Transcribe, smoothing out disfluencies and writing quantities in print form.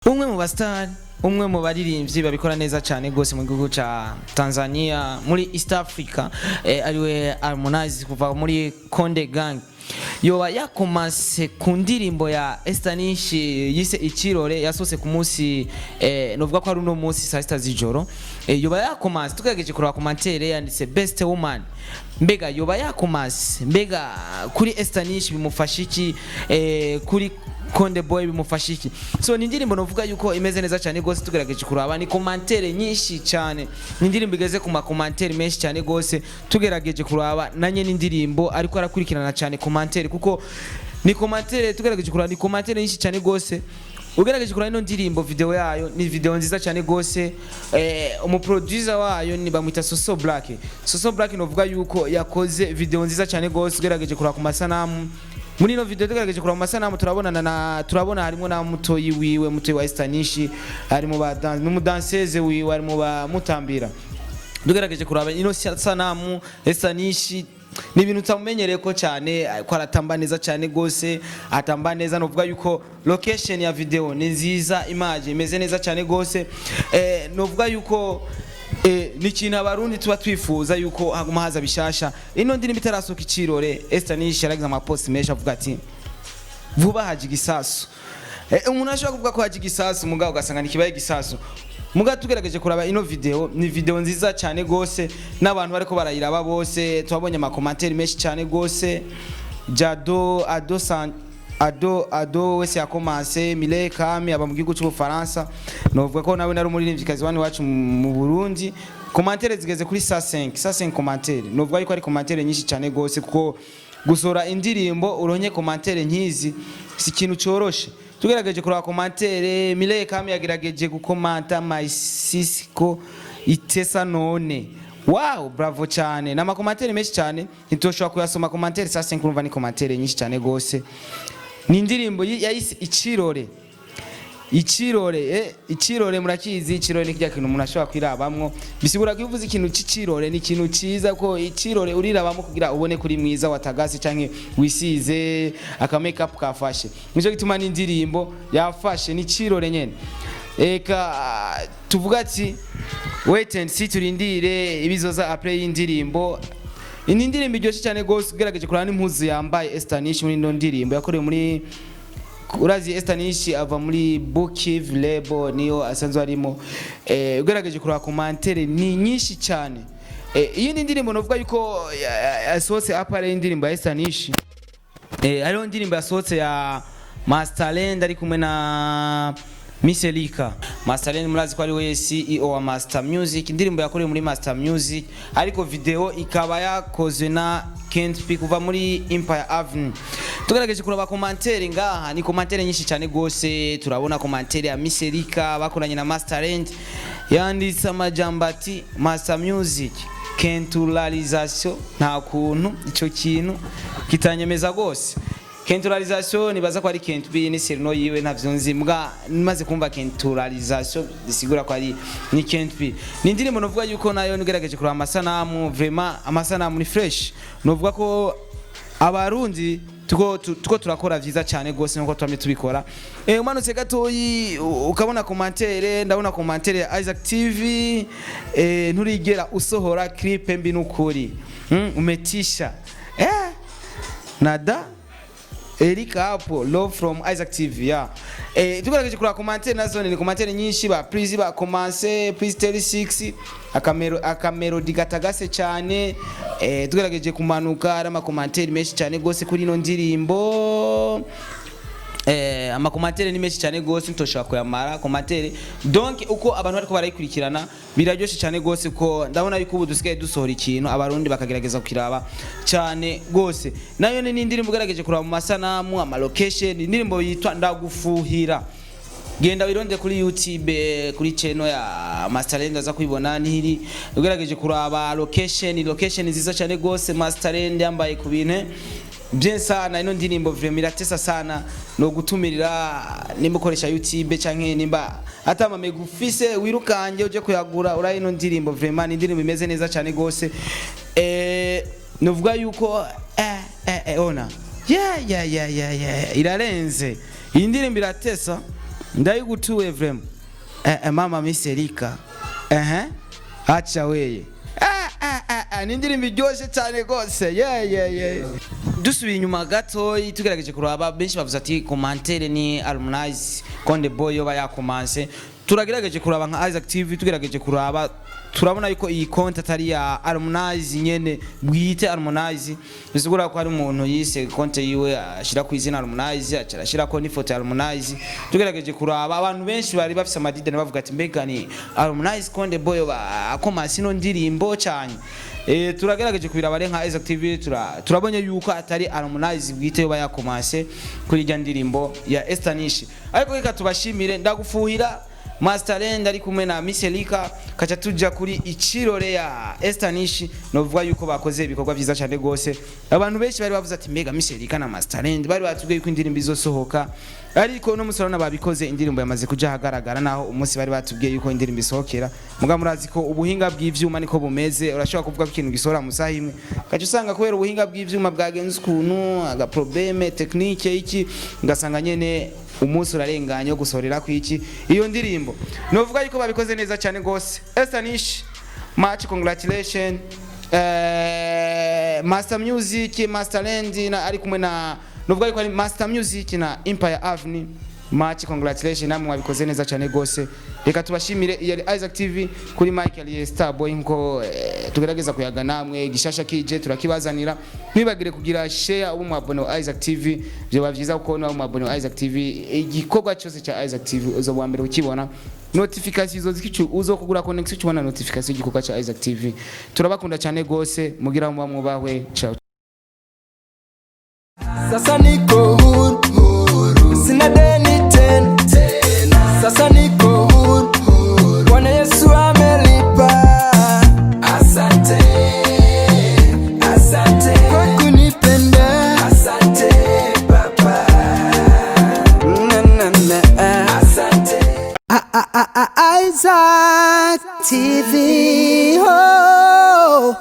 Umwe mu basitari, umwe mu baririmbyi babikora neza cyane rwose mu gihugu ca Tanzania, muri East Africa, ariwe Harmonize kuva muri Konde Gang, yoba yakomase ku ndirimbo ya Estanish yise Ikirore, yasohotse ku munsi, novuga ko ari uno munsi saa 6 z'ijoro. Yoba yakomase. Tugerageje kureba commentaire, yanditse "best woman". Mbega yoba yakomase? Mbega kuri Estanish bimufasha iki? Kuri Konde Boy bimufasha iki? So ni indirimbo novuga yuko imeze neza cyane gose. Tugerageje kuraba, ni commentaire nyinshi cyane, ni indirimbo igeze ku ma commentaire menshi cyane gose. Tugerageje kuraba nanye n'indirimbo, ariko arakurikirana cyane commentaire, kuko ni commentaire, tugerageje kuraba ni commentaire nyinshi cyane gose. Ugerageje kuraba ino ndirimbo, video yayo ni video nziza cyane gose. Umuproducer wayo ni bamwita Soso Black. Soso Black novuga yuko yakoze video nziza cyane gose. Ugerageje kuraba ku masanamu muri ino video, tugerageje kuraba mu masanamu, turabonana na turabona harimo na mutoyi wiwe, mutoyi wa Estanishi, harimo ba n'umudanseze wiwe, harimo ba mutambira. Tugerageje kuraba ino sanamu, Estanishi ni ibintu utamumenyereye ko cyane ko aratamba neza cyane gose, atamba neza. Novuga yuko location ya video ni nziza, image imeze neza cyane gose. Novuga yuko ni ikintu Abarundi tuba twifuza yuko haguma haza bishasha. Ino ndirimbo itarasohoka, Ikirore, Estanish yaragize amapost menshi avuga ati "Vuba haje igisasu". Umuntu ashobora kuvuga ko haje igisasu, mugabo ugasanga ntikibaye igisasu. Mugabo tugerageje kuraba ino video, ni video nziza cyane gose, n'abantu bariko barayiraba bose twabonye amakomantere menshi cyane gose. Jado Ado San Ado Ado wese yakomanse. Mile Kami aba mu gihugu cy'Ubufaransa, novuga ko nawe nari umuririmvyikazi wani wacu mu Burundi. Commentaire zigeze kuri 105, 105 commentaire. Novuga yuko ari commentaire nyinshi cyane gose, kuko gusohora indirimbo uronye commentaire nkizi si ikintu coroshe. Tugerageje kuraba commentaire, Mile Kami yagerageje gukomanta "My Cisco itesa none wow, bravo cyane". Ni amakomantere menshi cyane, ntitushobora kuyasoma. Commentaire sasa urumva ni commentaire nyinshi cyane gose. Ni indirimbo yayise Ikirore. Ikirore, ikirore murakizi. Ikirore ni kirya kintu umuntu ashobora kwirabamwo. Bisigura ko iyo uvuze ikintu c'ikirore, ni ikintu ciza, ko ikirore urirabamo kugira ubone kuri mwiza, watagase canke wisize aka make up kafashe. Nico gituma n'indirimbo yafashe, ni ikirore nyene. Eka tuvuga ati wait and see, turindire ibizoza après y'indirimbo. Ini ndirimbo iryoshye cyane gose. Ugerageje kuraba n'impuzu yambaye Estanish muri ino ndirimbo yakorewe muri, urazi Estanish ava muri Bukiv label, niyo asanzwe arimo. Ugerageje kuraba commentaire ni nyinshi cyane. Iyi ni indirimbo novuga yuko yasohotse après y'indirimbo ya Estanish. Hariho indirimbo yasohotse ya Masterland ari kumwe na Miss Elika. Masterland murazi ko ari we CEO wa Master Music. Indirimbo yakorewe muri Master Music, ariko video ikaba yakozwe na Kent P kuva muri Empire Avenue. Tugerageje kuraba commentaire ngaha, ni commentaire nyinshi cyane gose. Turabona commentaire ya Miss Elika bakoranye na Masterland, yanditse amajambo ati "Master Music kenturalisation". Nta kuntu ico kintu kitanyemeza gose. Kenturalisation nibaza ko ari Kent B, ni surnom yiwe, ntavyo nzi, mbwa maze kumva kenturalisation bisigura ko ari ni Kent B. Ni indirimbo novuga yuko nayo nigerageje kuraba amasanamu, vraiment amasanamu ni fresh. Novuga ko Abarundi tuko turakora vyiza cyane gose nkuko twamye tubikora. Umanutse gatoyi ukabona commentaire, ndabona commentaire ya Isaac TV: "Nturigera usohora clip mbi nukuri, umetisha." Nada Eric Apo, love from Isaac TV, yeah. Tugerageje kuraba commentaire, nazo ni commentaire nyinshi. Ba please ba commence please 36 akamero akamelody gatagase cyane. Tugerageje kumanuka, ari ama commentaire menshi cyane gose kuri ino ndirimbo. Amakomantere ni menshi cyane gose, ntoshobora kuyamara commentaire. Donc uko abantu bariko barayikurikirana biraryoshe cyane gose, ko ndabona yuko ubu dusigaye dusohora ikintu, Abarundi bakagerageza kukiraba cyane gose. Nayo ni indirimbo ugerageje kuraba mu masanamu, ama location, indirimbo yitwa Ndagufuhira. Genda wironde kuri YouTube, kuri channel ya Masterland, aza kwibona nihiri. Ugerageje kuraba location, location nziza cyane gose. Masterland yambaye ku bintu bien sana. Ino ndirimbo vraiment iratesa sana. No gutumirira nimba ukoresha YouTube canke nimba ata mamega ufise, wirukanje uje kuyagura urayi ino ndirimbo. Vraiment ni indirimbo imeze neza cyane gose. Novuga yuko ona yeah, irarenze. Iyi ndirimbo iratesa. Ndayigutuye vraiment. Mama Miss Erika, acha weye. Ni indirimbo iryoshye cyane rwose. Yeah. Dusubiye inyuma gato, tugerageje kuraba, benshi bavuze ati commentaire ni Harmonize Konde Boy yoba yakomanse. Turagerageje kuraba nka Isaac TV, tugerageje kuraba turabona yuko iyi konti atari ya Harmonize nyene bwite. Harmonize bisigura ko hari umuntu yise konti yiwe ashira ku izina Harmonize, acarashira ko n'ifoto ya Harmonize. Tugerageje kuraba, abantu benshi bari bafise amadide bavuga ati mbega ni Harmonize Konde Boy ba akomanse ino ndirimbo cyane? Turagerageje kubiraba rero nka Isaac TV, turabonye yuko atari Harmonize bwite yoba yakomanse kuri irya ndirimbo ya Esther Nish. Ariko reka tubashimire, ndagufuhira Masterland ari kumwe na Miss Elika, kaca tuja kuri Icirore ya Esther Nish. Novuga yuko bakoze ibikorwa byiza cyane gose. Abantu benshi bari bavuze ati mbega Miss Elika na Masterland bari batubwiye yuko indirimbo izosohoka, ariko no musi urabona babikoze, indirimbo yamaze kuja ahagaragara, naho umunsi bari batubwiye yuko indirimbo isohokera. Muga murazi ko ubuhinga bw'ivyuma niko bumeze, urashobora kuvuga ko ikintu gisohora mu saha imwe, ugaca usanga kubera ubuhinga bw'ivyuma bwagenze ukuntu, aga problème technique iki, ugasanga nyene umunsi urarenganye wo gusohorera kwiki iyo ndirimbo. Novuga yuko babikoze neza cyane gose. Esther Nish, much congratulation. Master Music, Masterland na ari kumwe na, novuga yuko ari Master Music na Empire Avenue, much congratulation, namwe mwabikoze neza cyane gose. Reka tubashimire. Iyi yari Isaac TV, kuri Michael Starboy, nko tugerageza kuyaga namwe. Gishasha kije turakibazanira. Ntibagire kugira share, ubu mwabone wa Isaac TV, byoba byiza kuko nawe mwabone wa Isaac TV, igikorwa cyose cya Isaac TV uzo wa mbere ukibona notification izo zikicu, uzo kugura connection ukibona notification y'igikorwa cya Isaac TV. Turabakunda cyane gose, mugira muba mwubahwe. Ciao. Sasa niko huru, huru. Sina deni tena, tena. Sasa niko huru, huru. Bwana Yesu amelipa. Asante, asante kwa kunipenda. Asante Baba. Na, na, na. Asante. Isaac TV. Oh.